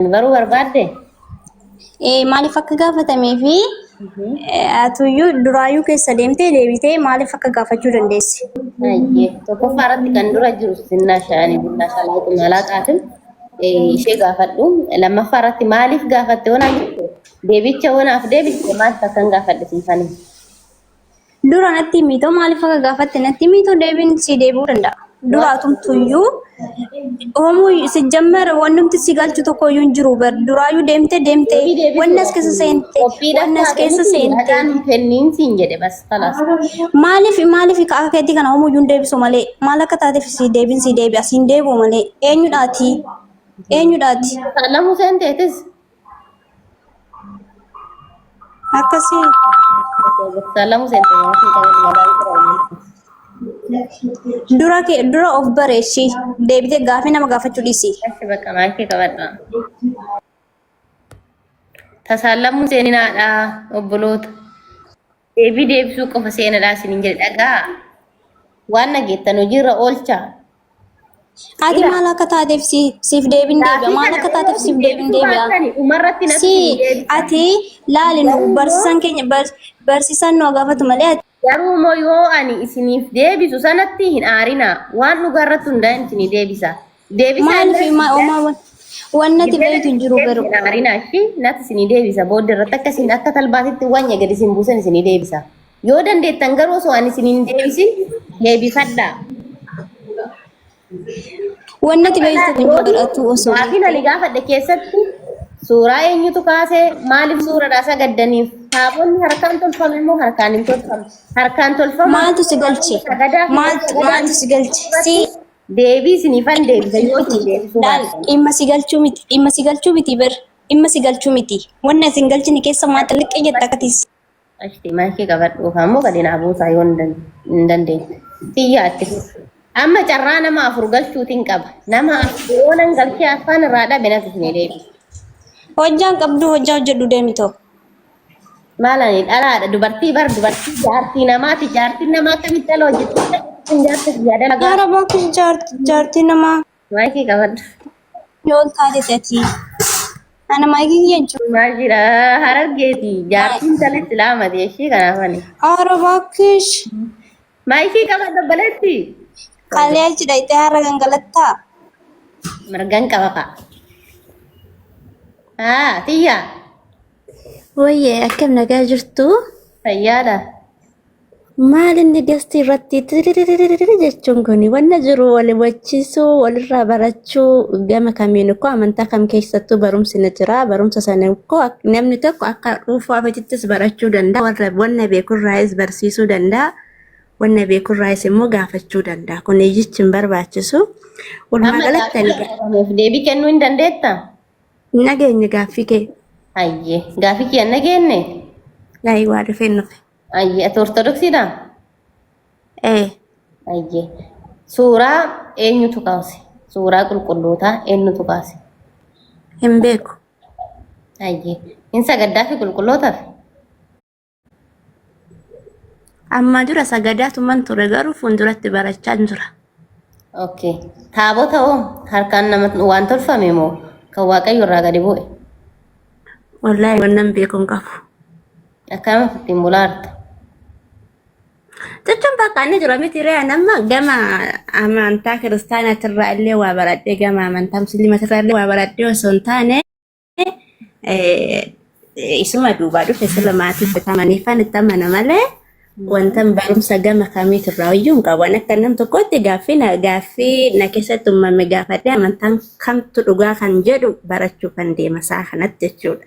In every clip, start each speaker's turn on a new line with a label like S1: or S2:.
S1: Baruu barbaadde?
S2: Ee, maaliif akka gaafatamee fi atuyyuu duraayyuu keessa deemtee deebitee maaliif akka gaafachuu dandeessi?
S1: Ayyee, tokkoffaa irratti kan dura jiru sinnaa sha'anii bunnaa shalaaqi malaaqaatin ishee gaafadhu. Lammaffaa irratti maaliif gaafatte wanaan jette deebicha wanaaf deebiste maaliif akkan gaafadhe siifani.
S2: Dura natti himitoo maaliif akka gaafatte natti himitoo deebiin si deebi'uu danda'a. Dura atumtuyyuu hoomuu si jammara wannumti si galchu tokko iyyuu hin jiru bar duraayyuu deemte deemte
S1: Deebii deebisuudha.
S2: wanni as keessa seente
S1: Qophiidhaaf
S2: wanni as
S1: taate
S2: keessa
S1: miti
S2: seente.
S1: ragaan kenniin siin jedhe bas kalaas.
S2: Maaliif maaliif akka keetii kana hoomuu hin deebisu malee maal akka taateef si deebiin si deebi'a siin deebi'u malee eenyudhaati eenyudhaati
S1: Saalamuu seenteetis.
S2: Akkasii.
S1: Saalamuu seente maatii ta'uu malaan jira.
S2: Dura kee dura of bareechi deebitee gaafii nama gaafachuu dhiisi.
S1: Achi bakka maakii qabadha. Tasaalamuu seeninaadha obboloota. Deebii deebisuu qofa seenadhaa isiniin jedhe dhagaa. Waan dhageettan hojiirra oolchaa.
S2: Ati maal akka taateef si siif deebiin deebi'a.
S1: Gaafii
S2: Maal
S1: kana
S2: akka taateef siif deebiin
S1: deebisuu
S2: deebi'a.
S1: baattani dhumarratti natti
S2: Si
S1: isin deebisa.
S2: ati laali nu barsiisaan keenya barsiisaan nu gaafatu malee ati
S1: Garuu immoo yoo ani isiniif deebisu sanatti hin aarinaa. Waan dhugaa irratti hundaa'een isinii deebisa. Deebisaa
S2: maaliif
S1: illee
S2: homaa wanni ati beektu hin jiru garuu.
S1: hin aarinaa ishii natti isinii deebisa. Booda irratti akka isin akka talbaatitti wanya gadi isin buusan isinii deebisa. Yoo dandeettan garuu osoo ani isin hin deebisin deebifadhaa.
S2: Wanni ati beektu hin jiru atu osoo
S1: Gaafiin ani gaafadhe keessatti suuraa eenyutu kaase maaliif suuraadhaa sagaddaniif taabonni harkaan tolfame immoo harkaan hin tolfamne harkaan tolfama
S2: maaltu si galche?
S1: sagadaa fi
S2: Maaltu maaltu si galche? Si
S1: deebii isiniifan deebisa yoo isin deebisuu
S2: laal
S1: baattan.
S2: dhimma si galchuu miti dhimma si galchuu miti bar dhimma si galchuu miti wanni ati hin galchine keessa maa xilliqqee jetta akkatis.
S1: Ashti maakii qabadhu yookaan immoo gadi naa buusaa yoo hin dandeenye. Tiyyaa itti fufi. Amma carraa nama afur galchuutiin qaba. Nama afur yoo nan galchee afaan irraa dhabe natti isin deebisa.
S2: Hojjaan qabdu hojjaa hojjedhu deemi too.
S1: Maal ani dhalaadha dubartii bar dubartii jaartii namaati jaartiin namaa akkamitti dhala hojjetti jaartii yaada lagaa.
S2: Yaara baakis jaartii namaa
S1: Maakii qabadhu.
S2: yoo taate ati. Ana maayikii kiyya jiru.
S1: Maal jira harargeeti jaartiin tala islaamati ishii kanaaf ani.
S2: Yaara baakis
S1: Maayikii qabadhu obboleetti.
S2: kalee achi dhayitee har'a gangalattaa.
S1: Mirgan qaba ka'a. Haa tiyya
S3: Wayyee akkam nagaa jirtu?
S1: fayyaadha.
S3: Maal inni gastii irratti tiririririri jechuun kun wanna jiru wal hubachiisuu walirraa barachuu gama kamiin koo amantaa kam keessattuu barumsi ni jira barumsa sana koo namni tokko akka dhuunfaa ofiittis barachuu danda'a warra wanna beekurraayis barsiisuu danda'a wanna beekurraayis immoo gaafachuu danda'a kun iyyichi hin barbaachisu walumaa
S1: Amma
S3: galatti
S1: gaaffii
S3: ani
S1: gaafatameef deebii kennuu hin dandeettaa?
S3: nageenya gaaffii kee
S1: Hayyee gaaffii kiyya hin nageenne?
S3: yaa'ii waa dhufeen dhufe.
S1: Ayyee ati ortodoksiidhaa?
S3: Ee.
S1: Ayyee. Suuraa eenyutu kaase? Suuraa qulqullootaa eenyutu kaase?
S3: Hin beeku.
S1: Ayyee. Hin sagaddaa fi qulqullootaaf?
S3: Amma dura sagadaatuman ture garuu fuulduratti barachaa jira.
S1: Okay. Taabota hoo harkaan nama waan tolfame moo kan Waaqayyo irraa gadi bu'e?
S3: Wallaahi wannan beeku hin qabu.
S1: Akkanumatti ittiin bulaa jirta.
S3: Jechuun bakka inni jira miti ree nama gama amantaa kiristaanaatirraa illee waa baradhee gama amantaa musliimatirraa illee waa baradhee osoo hin taane isuma duubaa dhufe sila maatii itti amaniifan itti amana malee wanta barumsa gama kamiitirraa iyyuu hin qabu. Ani akka nam tokkotti gaaffii na gaaffii na keessatti uumame gaafadhee amantaan kamtu dhugaa kan jedhu barachuu kan deema isaa kanatti jechuudha.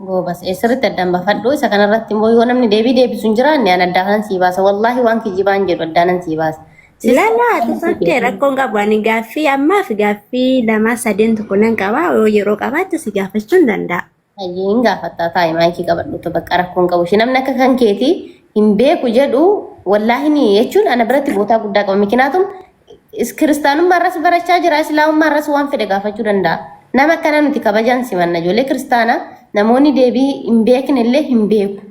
S1: Goobas sirriitti addaan baafadhu. Isa kanarratti immoo yoo namni deebii deebisu hin jiraanne an addaanan sii baasa. Wallaahi waan kijibaan jedhu addaanan sii baasa. Sis
S3: Lala ati sokkee rakkoon qabu ani gaaffii ammaaf gaaffii lama sadeen tokko nan qaba yoo yeroo qabaatte si gaafachuu hin danda'a.
S1: Hayyee hin gaafattaa taa'i maayikii qabadhu to bakka rakkoon qabu. Ishee namni akka kan keetii hin beeku jedhu wallaahi ni jechuun ana biratti bootaa guddaa qaba. Mikinaatum kiristaanummaa irras barachaa jira islaamummaa irras waan fedhe gaafachuu danda'a. Nama akkana nuti kabajaan simanna ijoollee kiristaanaa namoonni deebii hin beekne illee hin beeku.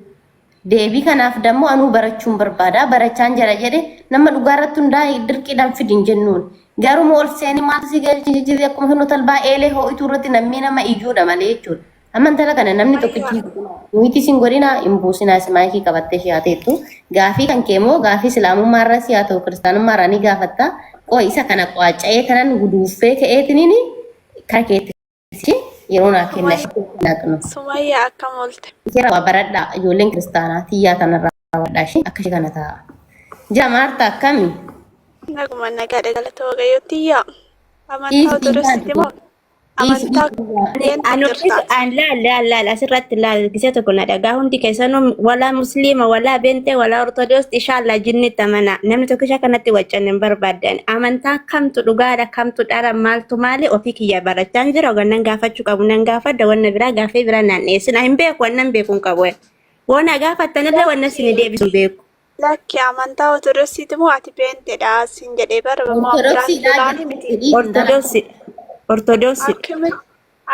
S1: Deebii kanaaf dammoo anuu barachuun barbaada barachaan jira jedhe nama dhugaa irratti hundaa'e dirqiidhaan fidi hin jennuun. Garuma ol seeni maaltu si galche jijjiirri akkuma hinnu talbaa eelee ho'ituu irratti namni nama iyyuudha malee jechuudha. Amma intala kana namni tokkichi hin tuqinaa. Nuti isin godhinaa hin buusinaa si maayikii qabattee si haa teettu. Gaafii kan kee immoo gaafii islaamummaa irra si haa ta'u kiristaanummaa irraa ni gaafatta. Qoy isa kana qo'acca'ee kanan guduuffee ka'eetiniin kara keetti si yeroo naa kenna ishee naqnu.
S4: Sumayyaa akkam oolte?
S1: Ishee waa baradhaa ijoolleen kiristaanaa tiyyaa tanarraa baradhaa ishee akka ishee kana taa'a. Jira Maarta akkami?
S4: Naguma nagaadha galata waaqayyoo tiyyaa. Amantaa
S1: Dhiisi
S4: Ortodoksiiti moo? Amantaa keentu
S3: Anu
S4: jirta?
S3: an laal laal laal asirratti laal gisee tokko na dhagaa hundi keessanuu walaa musliima walaa bentee walaa ortodoks inshallah jinnitti amana namni tokko isha kanatti waccanne hin barbaaddan amantaa kamtu dhugaadha kamtu dhara maaltu maali ofii kiyya barachaan jira wannan gaafachuu qabu nan gaafadha wanna biraa gaafee biraa naan dhiyeessina hin beeku wannan beeku hin qabu waan gaafattanillee wanna isin deebisu hin beeku.
S4: Lakki amantaa Ortodoksiiti moo ati beentedha siin jedhee bara moo biraatti
S1: Ortodoksiidhaa
S4: lolaanii miti.
S1: jedhii intala.
S3: Ortodoksi ortodoksi.
S4: Akkamitti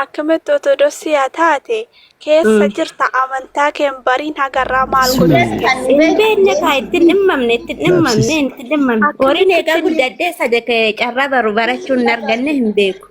S4: akkamitti Ortodoksii haa taate keessa jirta amantaa keen bariin hagarraa maal godhu si
S1: Kan
S4: geesse.
S1: nu
S3: Hin
S1: beektu
S3: beekne kaa ittiin dhimmamne ittiin dhimmamne ittiin dhimmamne. Horiin
S4: Akkamitti
S3: eegaa
S4: ittiin
S3: guddadhee sadeke carraa baru barachuun hin arganne hin beeku.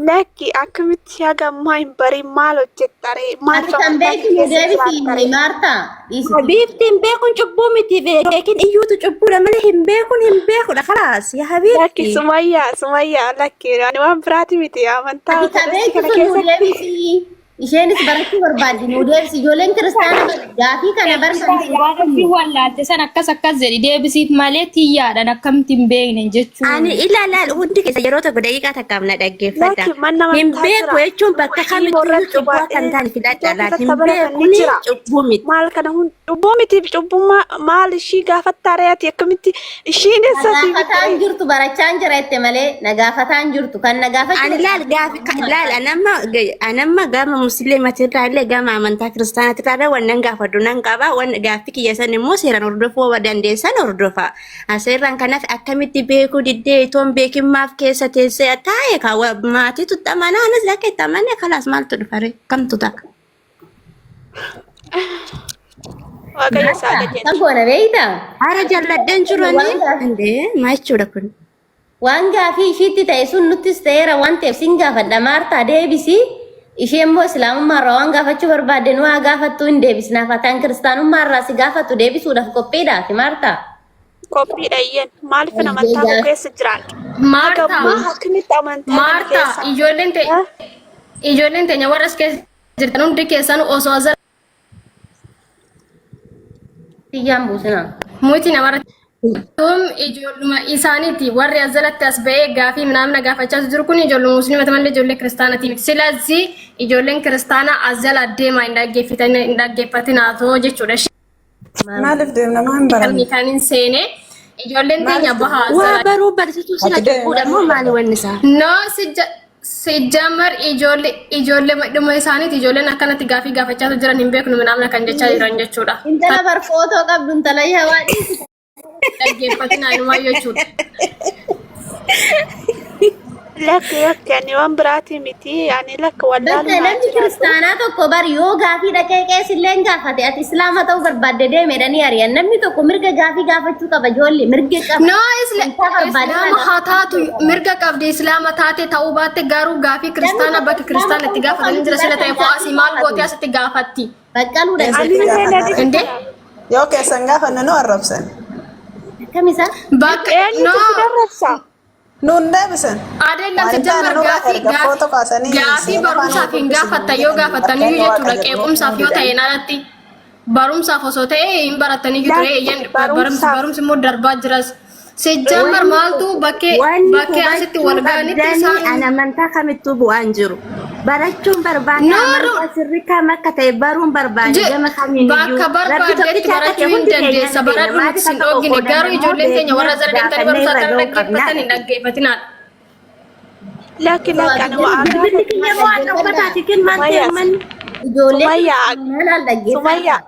S4: Lakki akkamitti haga ammaa hin bariin maal hojjetta ree?
S1: Ati
S4: Maaliif
S1: kan
S4: amantaa
S1: beektu
S4: kee
S1: nu
S4: keessa
S1: deebisi
S4: jiraatta ree?
S1: Maartaa dhiisiti.
S3: Habiibti hin beekuun cubbuu miti beekin iyyuutu cubbuudha malee hin beekuun hin beekudha kalaas yaa
S4: Lakki
S3: habiibti.
S4: Sumayyaa Sumayyaa lakki ani waan biraati miti amantaa
S1: Ati kan
S4: Ortodoksii
S1: beektu
S4: kana
S1: sun nu
S4: keessatti
S1: deebisi. Isheenis barachuu barbaaddi nu deebisi. Ijoolleen kiristaana gaafii kana barbaaddi.
S5: Gaafii wallaalte san akkas akkas jedhi deebisiif malee tiyyaadhaan akkamitti hin beekne jechuun.
S3: Ani ilaalaal hundi keessa yeroo tokko daqiiqaa takkaaf na dhaggeeffadha.
S4: Lakki manni
S3: Hin
S4: amantaa
S3: beeku
S4: jira.
S3: jechuun bakka
S4: Imoo
S3: kamittiyyuu
S4: irratti
S3: cubbuu akka hin
S4: baay'ee
S3: taane filadha
S4: iddoo
S3: laal.
S4: keessatti
S3: Hin
S4: baratan ni
S3: beekuni
S4: jira.
S3: cubbuu miti.
S4: Maal kana hund cubbuu miti cubbummaa maal ishii gaafattaa ree ati akkamitti ishiin
S1: Na
S4: eessa sii
S1: gaafataan
S4: bitte
S1: jirtu barachaan jira jette malee na gaafataan jirtu kan na gaafachuu
S3: Ani laal gaafi laal anamma anamma gama musliimatirraa illee gama amantaa kiristaanatirraa illee wannan gaafadhu nan qaba wan gaaffi kiyya san immoo seeraan hordofuu dandeessan hordofa aseerraan kanaaf akkamitti beekuu diddee itoon beekin maaf keessa teessee taa'e ka maatiitu itti amanaa anis lakka itti amanee kalaas maaltu dhufare kamtu ta'a.
S4: Waaqayyo isaa
S1: Maartaa kan
S4: qajeelchu.
S1: goona beektaa?
S3: Hara jalladhan jiranii
S1: Waan gaafii
S3: indee maa jechuudha kun.
S1: waan gaafii ishiitti ta'e sun nuttis ta'eera waan ta'eef sin gaafadha Maartaa deebisi. Ishee immoo islaamummaa irraa waan gaafachuu barbaadde nu haa gaafattu hin deebisnaaf ati an kiristaanummaa irraa si gaafattu deebisuudhaaf qophiidhaati Maartaa.
S4: Qophiidha iyyeen maaliif
S1: Hojii
S4: amantaa koo
S1: gaaf
S4: keessa jiraadha? Haga
S6: Maartaa,
S4: ammaa akkamitti amantaa kana
S6: Maartaa,
S4: keessa?
S6: ijoolleen te
S4: Eh?
S6: ijoolleen teenya warra as keessa jirtan hundi keessan osoo azal
S1: Tiyyaan buusinaa.
S6: muti namarratti Tum ijoolluma isaaniiti warri as jalatti as ba'ee gaafii minaamina gaafachaa jiru kun ijoolluma musliimata malee ijoollee kiristaanaati miti. Silazii ijoolleen kiristaanaa as jala deemaa hin dhaggeeffatin hin dhaggeeffatinaa too jechuudha.
S7: Maaliif deemna maa hin baranne?
S6: Kalmi kan hin seene ijoolleen teenya
S7: Maaliif
S6: bahaa as
S3: Waa
S6: jala.
S3: baruu barsiisuu sila
S7: Ati deemi
S3: cubbuudha moo maali wanni isaa?
S6: No sijjamar ijoollee ijoollee dhuma isaaniiti ijoolleen akkanatti gaafii gaafachaa jiran hin beeknu minaamina kan jechaa jiran jechuudha.
S1: Intala bar footoo qabdu intala yawaa dhiisi.
S6: Dhaggeeffatinaa inumaa jechuudha.
S4: Lakki lakki ani waan biraati miti ani lakka
S1: Bakka
S4: wallaalumaa
S1: namni
S4: jiraadhu.
S1: kiristaanaa tokko bar yoo gaafii dhaqee qeesillee hin gaafate ati islaama ta'uu barbaadde deemedhanii ari'an namni tokko mirga gaafii gaafachuu qaba ijoollee mirga qaba.
S6: No, isla
S1: Amantaa barbaade
S6: islaama
S1: kana
S6: haa taatu mirga qabdi islaama taate ta'uu baatte garuu gaafii
S1: namni
S6: kiristaana
S1: tokko
S6: bakka
S1: islaama
S6: kiristaana itti
S1: ta'uu qofa
S6: gaafatanii
S1: miti
S6: jira
S1: bar
S6: sila
S1: kan
S6: ta'e koo
S1: gaafii
S6: asii maal
S1: gaafatu.
S6: gootee asitti gaafatti.
S1: Baqqaluu dhaqee
S4: Ani
S7: Keessatti
S4: illee na
S7: gaafanna.
S6: Inde
S4: dhiba.
S7: Yoo keessan gaafanne nu arrabsan.
S1: Akkam isaa?
S6: bakka
S4: Eenyutu
S6: no
S4: si darrabsa?
S7: Nuun deebisan.
S6: adeellam
S7: Waan hin taane
S6: sijjamar
S7: nurraa
S6: gaafii
S7: erga
S6: gaafii
S7: footoo kaasanii
S6: gaafii
S7: seenaa faana
S6: barumsaaf
S7: nu
S6: hin
S7: dubbisan
S6: gaafattan
S7: nuun
S6: yoo
S7: jedhan
S6: gaafattaniyyuu
S7: fakkeenya
S6: jechuudha
S7: waaqa jedhu
S6: qeequmsaaf
S7: nuun
S6: yoo
S7: didhan.
S6: ta'een alatti barumsaaf osoo ta'e hin barattaniyyuu ture
S4: Lakki
S6: eeyyan barumsi
S4: barumsaaf
S6: barumsi immoo darbaa jiras. Sijjamar
S3: Wanni
S6: maaltu bakkee
S3: wanni
S6: bakkee asitti
S3: hubachuu
S6: wal ga'anitti
S3: qabdanii
S6: isaan
S3: an amantaa kamittuu bu'aan jiru. Barachuun barbaada
S6: Noorru
S3: amantaa sirrii kam akka ta'e baruun barbaada
S6: Je
S3: gama kamiin iyyuu.
S6: bakka
S3: Rabbi
S6: barbaaddetti
S3: tokkicha akka ta'e
S6: barachuu hin
S3: hundi keenya
S6: dandeessa.
S3: ni beekna.
S6: Baradhu nuti
S3: Maaliif
S6: sin
S3: akka
S6: dhoogine
S3: qoqqoodanne
S6: garuu
S3: immoo
S6: ijoolleen teenya
S3: beeknee
S6: warra jala deemtanii
S3: gaafannee
S6: barumsa
S3: irra
S6: akka
S3: ga'uu qabnaa.
S6: dhaggeeffatan hin dhaggeeffatinaadha.
S4: Lakki lakki ani waan
S3: Bilbilli
S4: gaafadhu
S3: kiyya
S4: malee.
S3: moo waan uffataati kin maal ta'e
S4: Sumayyaa
S3: manni?
S1: Ijoollee
S4: Sumayyaa
S1: kiristaanaa dhaggeeffadha.
S4: Sumayyaa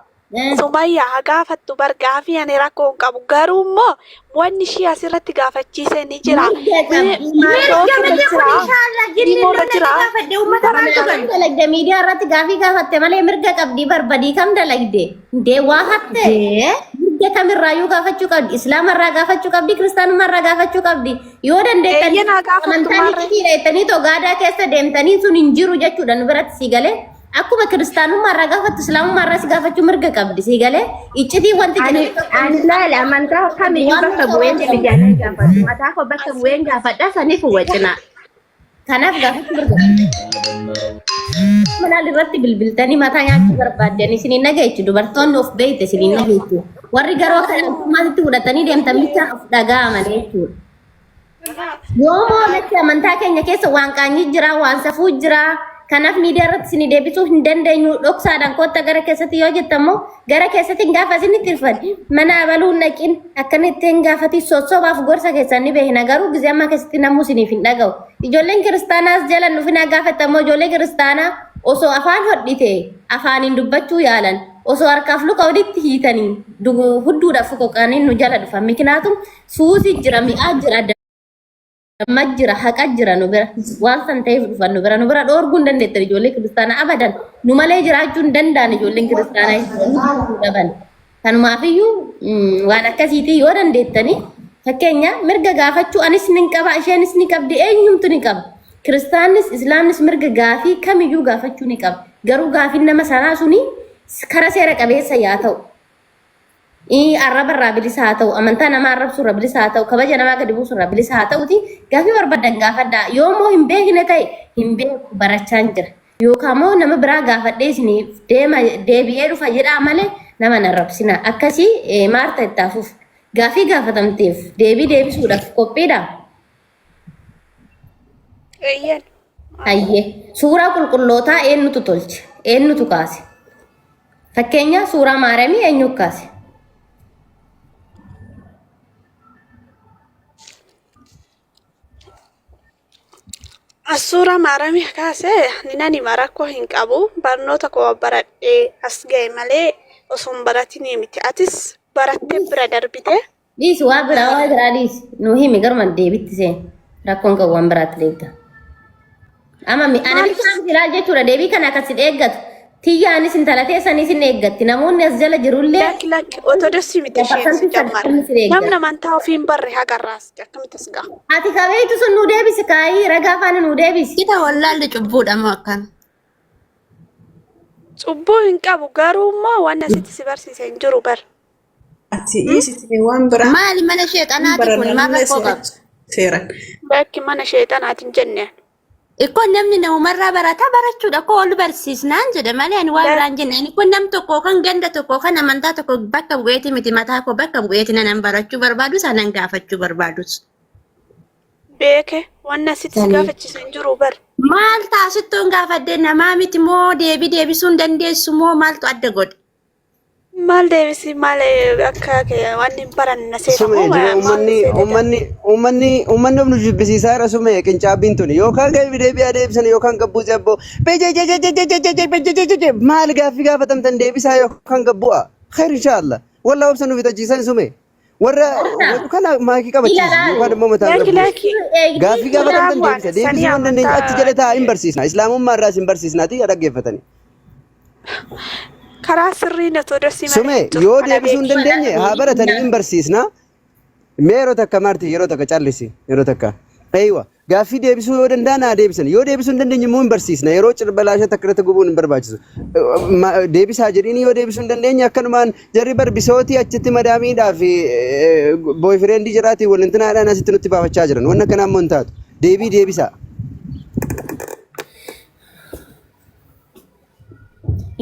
S4: Sumayyaa haa gaafattu bar gaafii ani rakkoo hin qabu garuu immoo wanni ishii asirratti gaafachiise ni jira.
S1: Mirga qabdi
S3: Mirga
S4: Tiktookirra
S3: miti kun
S4: jira,
S3: inshallah jinni
S4: Iimoorra
S3: lola
S4: jira.
S3: gaafadhe uummata maaltu
S1: Kam
S3: galu?
S1: dalagde miidiyaa irratti gaafii gaafatte malee mirga qabdi barbadii kam dalagde? Dee waa hatte
S3: Jee.
S1: mirga Mirga kamirraayyuu gaafachuu qabdi. Islaamarraa gaafachuu qabdi. Kiristaanummaarraa gaafachuu qabdi. Yoo dandeettan
S4: Eeyyee naa gaafattu
S1: amantaan
S4: maarree.
S1: icciitiidha jettanii too gaadaa keessa deemtanii sun hin jiru jechuudha nu biratti sii galee. Akkuma kiristaanummaarraa gaafattu islaamummaarraas gaafachuu mirga qabdi sii galee. Iccitii wanti
S3: Ani
S1: jedhamu tokko hin
S3: ani
S1: jiru.
S3: laala amantaa kamiyyuu
S1: Waan
S3: bakka
S1: tokko
S3: bu'een
S1: waan jedhamu.
S3: biyyaalee gaafadhu. Mataa koo bakka bu'een gaafadha saniif wacina.
S1: Kanaaf gaafachuu mirga qabdi. Maal irratti bilbiltanii mataa nyaachuu barbaaddan isin hin dhageechu dubartoonni of beekte isin hin dhageechu. Warri garuu akka namtummaatti fudhatanii deemtan bichaan of dhaga'aman jechuudha. Yoomoo natti amantaa keenya keessa waan qaanyii jira, waan safuu jira. Kanaaf miidiyaa irratti isin deebisuu hin dandeenyu. Dhoksaadhaan kootta gara keessatti yoo jettan immoo gara keessatti hin gaafa isinitti dhufan. Mana abaluu hin dhaqin akkanitti hin gaafatin sossobaaf gorsa keessan ni beekna garuu gizee ammaa keessatti namuu isiniif hin dhaga'u. Ijoolleen kiristaanaas jala hin dhufinaa gaafattan immoo ijoollee kiristaanaa osoo afaan hodhite afaaniin dubbachuu yaalan osoo harkaaf luka walitti hiitanii hudduudhaaf foqoqanii nu jala dhufan. Miknaatum Suusi jira, mi'aa jira, damma jira, haqa jira nu bira. Waan san ta'eef dhufan nu bira. Nu bira dhoorguu hin dandeettan ijoollee kiristaanaa abadan. Nu malee jiraachuu hin danda'an ijoolleen kiristaanaa jechuudha. Dhaban. Kanumaafiyyuu waan akkasiitii yoo dandeettanii fakkeenya mirga gaafachuu anis nin qaba, isheenis ni qabdi, eenyumtu ni qaba. Kiristaannis Islaamnis mirga gaafii kamiyyuu gaafachuu ni qaba. Garuu gaafiin nama sanaa suni kara seera qabeessa yaa ta'u. Arraba irraa bilisa haa ta'u, amantaa namaa arrabsuu irraa bilisa haa ta'u, kabaja namaa gadi buusuu irraa bilisa haa ta'uti gaaffii barbaadan gaafadhaa. Yoo immoo hin beekne ta'e hin beeku barachaan jira. Yookaan immoo nama biraa gaafadhee isiniif deema deebi'ee dhufa jedhaa malee nama hin arrabsinaa. Akkasii maarta itti hafuuf gaaffii gaafatamteef deebii deebisuudhaaf qophiidhaa?
S4: Eeyyeen.
S1: Hayyee. Suuraa qulqullootaa eenyutu tolche? Eenyutu kaase? Fakkeenya suuraa Maariyaamii eenyu kaase?
S4: Suuraa Maaramii kaasee ani nan hima rakkoo hin qabu. Barnoota koo baradhee as ga'e malee osoo hin baratinii miti. Atis barattee bira darbite.
S1: Dhiisi waa biraa waa biraa dhiisi. Nuu himi garuma deebitti seen. Rakkoon qabu waan biraatti deebita. Amma ana
S4: Maaliif
S1: bichaan silaa jechuudha deebii kana akkas hin eeggatu. Tiyyaanis intala teessanis hin eeggatti. Namoonni as jala jirullee
S4: Lakki lakki ortodoksii miti isheen si
S1: parsantii
S4: jammar.
S1: 80 sin
S4: Namni
S1: eeggata.
S4: amantaa ofii hin barre hagarraas akkamitti as ga'a.
S1: Ati kabeeytu sun nuu deebisi kaayii ragaa faana nuu deebisi.
S3: Kita wallaalli cubbuudha moo akkana?
S4: Cubbuu hin qabu garuu immoo waan asitti si barsiise hin jiru bar.
S7: Ati dhiisiti waan biraa
S3: Maali mana
S7: hin
S3: sheexanaati kun
S7: baranna
S3: maal
S7: nullee
S3: rakkoo qaba?
S7: si'achi seeran.
S4: Bakki mana sheexanaati hin jenne.
S3: Ikkoo namni namumarraa barataa barachuudha koo ol barsiisnaan jedhe malee ani waan biraan jenne ani kun nam tokko kan ganda tokko kan amantaa tokko bakka bu'eeti miti mataa koo bakka bu'eeti nanan barachuu barbaadus anan gaafachuu barbaadus.
S4: Beeke wanna asitti si
S3: Sanii.
S4: gaafachiisu hin jiru bar.
S3: Maal taasittoon gaafadde namaa miti moo deebii deebisuu hin dandeessu moo maaltu adda godhe?
S4: Maal deebisi maal akka waan hin baranna seeta
S8: Sume
S4: moo
S8: dura
S4: maal
S8: uummanni
S4: seeteta?
S8: uummanni uummanni uummanni of nu jibbisiisaa jira sume qincaabbiin tuni yookaan gadi deebi'aa deebisan yookaan gabbuu jabboo bejejejejejejejejejejeje maal gaaffii gaafatamtan deebisaa yookaan gabbu'a khayr inshaallah wallaa obsa nu fixachiisan sume warra
S1: Marta,
S8: kana maakii qabachiisi
S1: ilaalaal.
S8: yookaan immoo mataan
S4: Laaki
S8: gabbuusi
S4: laaki
S1: Eegdii
S8: gaaffii
S4: duraa
S8: gaafatamtan
S4: bu'aan
S8: deebisa
S4: sanii
S8: deebisuu waan dandeenye achi
S4: amantaa
S8: jala taa'aa hin barsiisna islaamummaa irraas hin barsiisnaatii dhaggeeffatanii.
S4: Karaa sirriin ortodoksii malee
S8: Sume
S4: hin jiru
S8: yoo
S4: kana
S8: deebisuu hin
S4: beeki.
S8: dandeenye haa baratanii hin barsiisna. Mee yeroo takka Maarti yeroo takka callisi yeroo takka. Eeywa gaaffii deebisuu yoo danda'an haa deebisan yoo deebisuu hin dandeenye immoo hin barsiisna yeroo cirbalaasha takka irratti gubuun hin barbaachisu. Deebisaa jedhiin yoo deebisuu hin dandeenye akkanumaan jarri barbisootii achitti madaamiidhaa fi booyfireendi jiraatiin walintinaadhaan asitti nutti baafachaa jiran wanna akkanaa immoo hin taatu. Deebii deebisaa.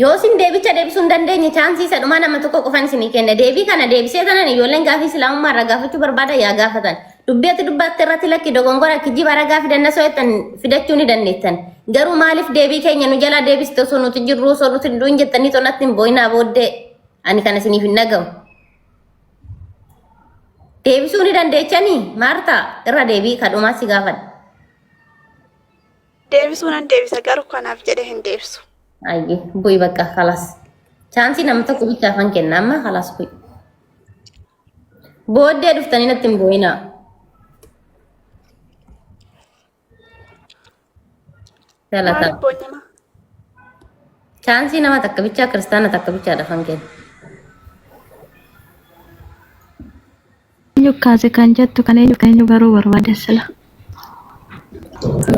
S1: Yoo isin deebicha deebisuu hin dandeenye chaansii isa dhumaa nama tokko qofan isinii kenna. Deebii kana deebisee tanan ijoolleen gaafii islaamummaa irraa gaafachuu barbaada yaa gaafatan. Dubbii ati dubbatte irratti lakki dogongora kijiba ragaa fidanna soo jettan fidachuu ni dandeettan. Garuu maaliif deebii keenya nu jalaa deebiste osoo nuti jirru osoo nuti du'in jettanii osoo natti hin boo'inaa booddee ani kana isiniif hin dhaga'u. Deebisuu ni dandeechanii Maartaa irra deebii kadhumaa si gaafadha.
S4: Deebisuu nan deebisa garuu kanaaf jedhee hin deebisu.
S1: Ayyee bu'i bakka kalas. Chaansii nama tokko bichaafan kenna amma kalas bu'i. Booddee dhuftanii natti hin bu'inaa. Galataa.
S4: Maaliif boonyama?
S1: Chaansii nama takka bichaa kiristaana takka bichaa dhafan kenna.
S9: Eenyu kaase kan jettu kan eenyu kan eenyu baruu barbaade sila.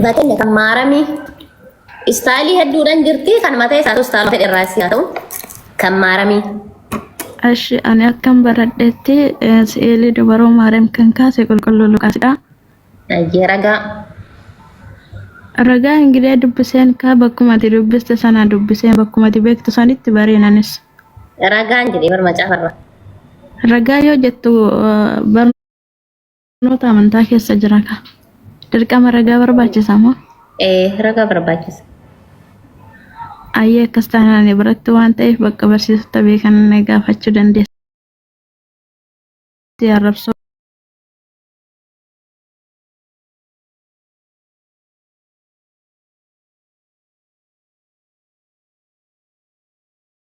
S1: Fakkeenya kan maaramii istaayilii hedduudhaan jirti kan mataa isaa istaayilii fedhe irraa si haa ta'u kan maaramii.
S9: Ashi ani akkan baradhetti si'eelii dubaroo maariyaam kan kaase qulqulluu Luqaasidha.
S1: Ayyee ragaa.
S9: Ragaa ingilee dubbiseen kaa bakkuma ati dubbiste sana dubbiseen bakkuma ati beektu sanitti bareenanis.
S1: Ragaan jedhee bar macaafarra.
S9: Ragaa yoo jettu barnoota amantaa keessa jira kaa. Dirqama ragaa barbaachisa moo?
S1: Ee ragaa barbaachisa.
S9: Ayyee akkas taanaan ani biratti waan ta'eef bakka barsiisota beekan na gaafachuu dandeessi arrabsoo.